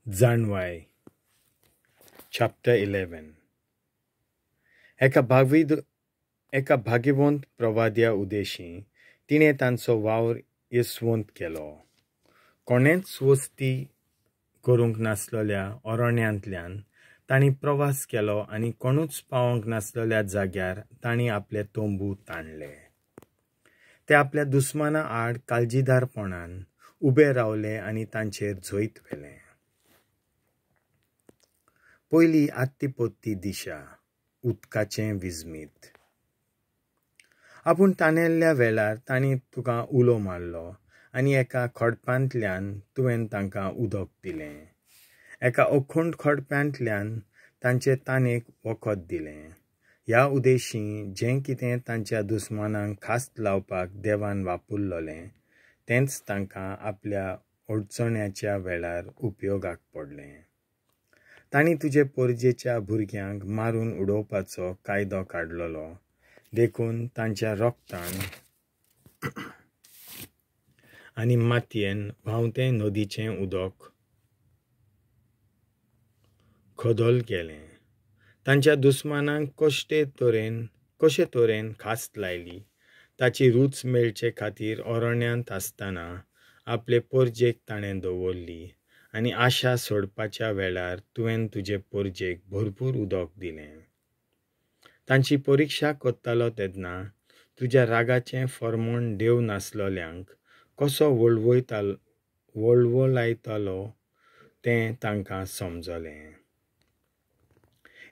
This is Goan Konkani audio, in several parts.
जाणवाय चॅप्टर 11. एका भाग्यवंत प्रवाद्या उदेशी तिणें तांचो वावर येसवंत केलो. कोणेंच वस्ती करूंक नासलेल्या अरण्यांतल्यान तांणी प्रवास केलो आनी कोणूच पावंक नासलेल्या जाग्यार तांणी आपले तंबू ताणले. ते आपल्या दुस्माना आड काळजीदारपणान उबे रावले आनी तांचेर जैत व्हेलें. पयली आत्तीपत्ती दिशा उदकाचें विजमीत. आपूण तानेल्ल्या वेळार तांणी तुका उलो मारलो आनी एका खडपांतल्यान तुवें तांकां उदक दिलें. एका अखंड खडप्यांतल्यान तांचे तानेक वखद दिलें. ह्या उदेशी जें कितें तांच्या दुस्मानांक खास्त लावपाक देवान वापरलेलें तेंच तांकां आपल्या अडचण्याच्या वेळार उपयोगाक पडलें. तांणी तुजे पोरजेच्या भुरग्यांक मारून उडोवपाचो कायदो काडलेलो, देखून तांच्या रोगतान आनी मातयेन व्हांवतें नदीचें उदक खदल गेलें. तांच्या दुस्मानांक कशे तरेन खास्त लायली ताची रूच मेळचे खातीर अरण्यांत आसतना आपले पोरजेक ताणें दवरली आनी आशा सोडपाच्या वेळार तुवें तुजे पोरजेक भरपूर उदक दिलें. तांची परिक्षा करतालो तेन्ना तुज्या रागाचें फर्मण देव नासलेल्यांक कसो वळवळायतालो तें तांकां समजलें.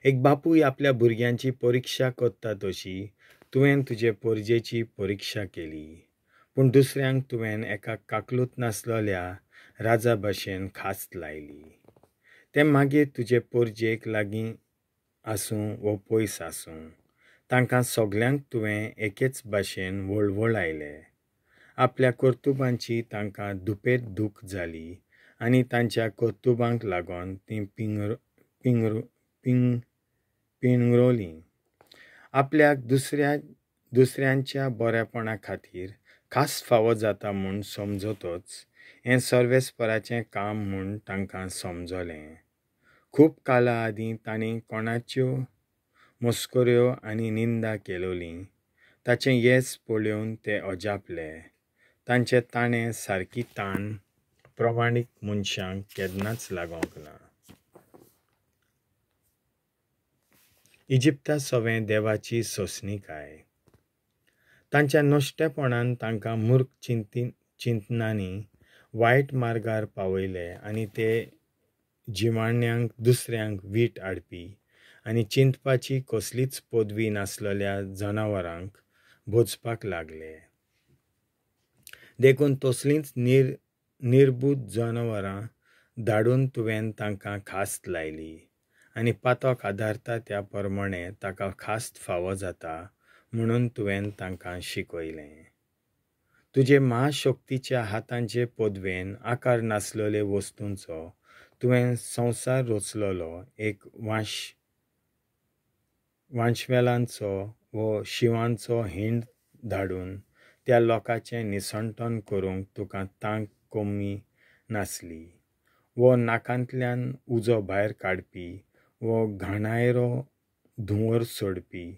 एक बापूय आपल्या भुरग्यांची परिक्षा करता तशी तुवें तुजे पोरजेची परिक्षा केली, पूण दुसऱ्यांक तुवें एका काकलूत नासलेल्या राजा भशेन खास्त लायली. ते मागीर तुजे पोरजेक लागीं आसूं वो पयस आसूं, तांकां सगल्यांक तुवें एकेच भाशेन वळवळायले. आपल्या कर्तुबांची तांकां दुपेट दूख जाली आनी तांच्या कर्तुबांक लागून तीं पिंगरोलीं. आपल्याक दुसऱ्यांच्या बरेपणा खातीर खास फावो जाता म्हूण समजतच हें सर्वेस्पराचें काम म्हूण तांकां समजलें. खूब काळा आदीं तांणी कोणाच्यो मस्कऱ्यो आनी निंदा केलोली ताचें येस पळोवन ते अजापले. तांचे ताणें सारकी ताण प्रमाणीक मनशांक केन्नाच लागोंक ना. इजिप्ता सवें देवाची सोंसणीकाय. तांच्या नश्टेपणान तांकां मूर्ख चिंतनांनी वायट मार्गार पावयले आनी ते जिवाण्यांक दुसऱ्यांक वीट हाडपी आनी चिंतपाची कसलीच पदवी नासलेल्या जनावरांक भोजपाक लागले. देखून तसलींच निर्बूत जनावरां धाडून तुवें तांकां खास्त लायली आनी पातक आदारता त्या प्रमाणे ताका खास्त फावो जाता म्हणून तुवें तांकां शिकयलें. तुजे महाशक्तीच्या हातांचे पदवेन आकार नासलेले वस्तूंचो तुवें संवसार रचलेलो. एक वांशवेलांचो वो शिवांचो हिंड धाडून त्या लोकांचें निसंटन करूंक तुका तांक कमी नासली. वो नाकांतल्यान उजो भायर काडपी, वो घाणायरो धुंवर सोडपी,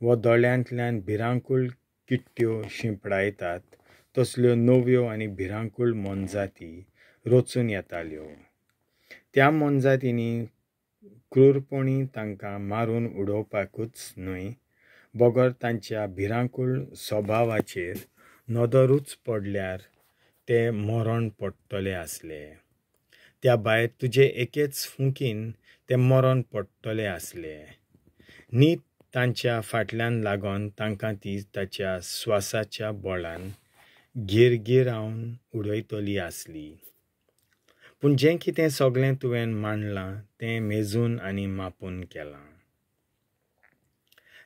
वो दोळ्यांतल्यान भिरांकूळ किट्ट्यो शिंपडायतात तसल्यो नव्यो आनी भिरांकूळ मोनजाती रचून येताल्यो. त्या मोनजातींनी क्रूरपणी तांकां मारून उडोवपाकूच न्हय, बगर तांच्या भिरांकूळ स्वभावाचेर नदरूच पडल्यार ते मरण पडटले आसले. त्या भायर तुजे एकेच फुंकीन ते मरण पडटले आसले. नीत तांच्या फाटल्यान लागून तांकां ती ताच्या स्वासाच्या बळान गिरगिरावन उडयतली आसली. पूण जें कितें सगळें तुवें मांडलां तें मेजून आनी मापून केलां.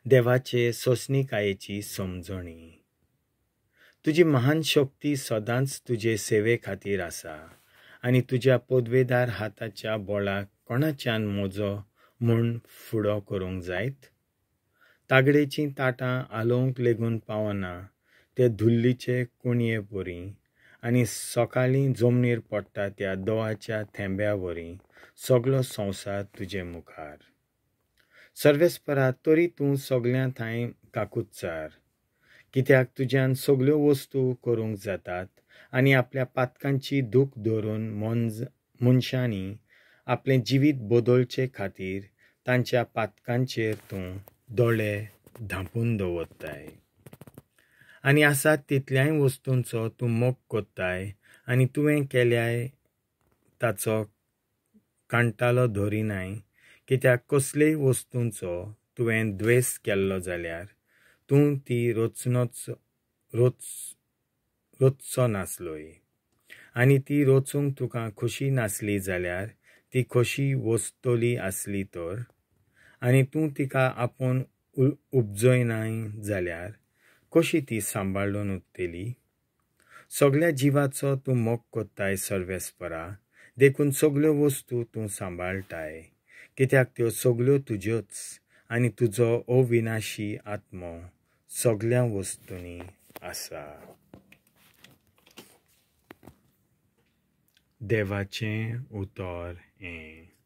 देवाचे सोंसणीकायेची समजणी. तुजी महान शक्ती सदांच तुजे सेवे खातीर आसा आनी तुज्या पदवेदार हाताच्या बळाक कोणाच्यान म्हजो म्हूण फुडो करूंक जायत? तागडेचीं ताटां हालोवंक लेगून पावना ते धुल्लीचे कुणये परी आनी सकाळीं जमनीर पडटा त्या दोवाच्या थेंब्या वरी सगलो संवसार तुजे मुखार. सर्वेस्परा, तरी तूं सगल्यां थांय काकुत्सार, कित्याक तुज्यान सगल्यो वस्तू करूंक जातात आनी आपल्या पातकांची दूख धरून मनशांनी आपलें जिवीत बदलचे खातीर तांच्या पातकांचेर तूं दोळे धांपून दवरताय. आनी आसात तितल्याय वस्तूंचो तूं मोग कोत्ताय आनी तुवें केल्याय ताचो कांटालो धरिनाय, कित्याक कसलेय वस्तूंचो तुवें द्वेस केल्लो जाल्यार तूं ती रोचचो नासलोय, आनी ती रोचूंक तुका खोशी नासली जाल्यार ती खोशी वसतली आसली तर, आनी तूं तिका आपूण उपजयनाय जाल्यार कशी ती सांबाळून उरतली? सगल्या जिवाचो तूं मोग कोत्ताय सर्वेस्परा, देखून सगल्यो वस्तू तूं सांबाळटाय, कित्याक त्यो सगल्यो तुज्योच आनी तुजो अविनाशी आत्मो सगल्या वस्तूंनी आसा. देवाचें उतर हें.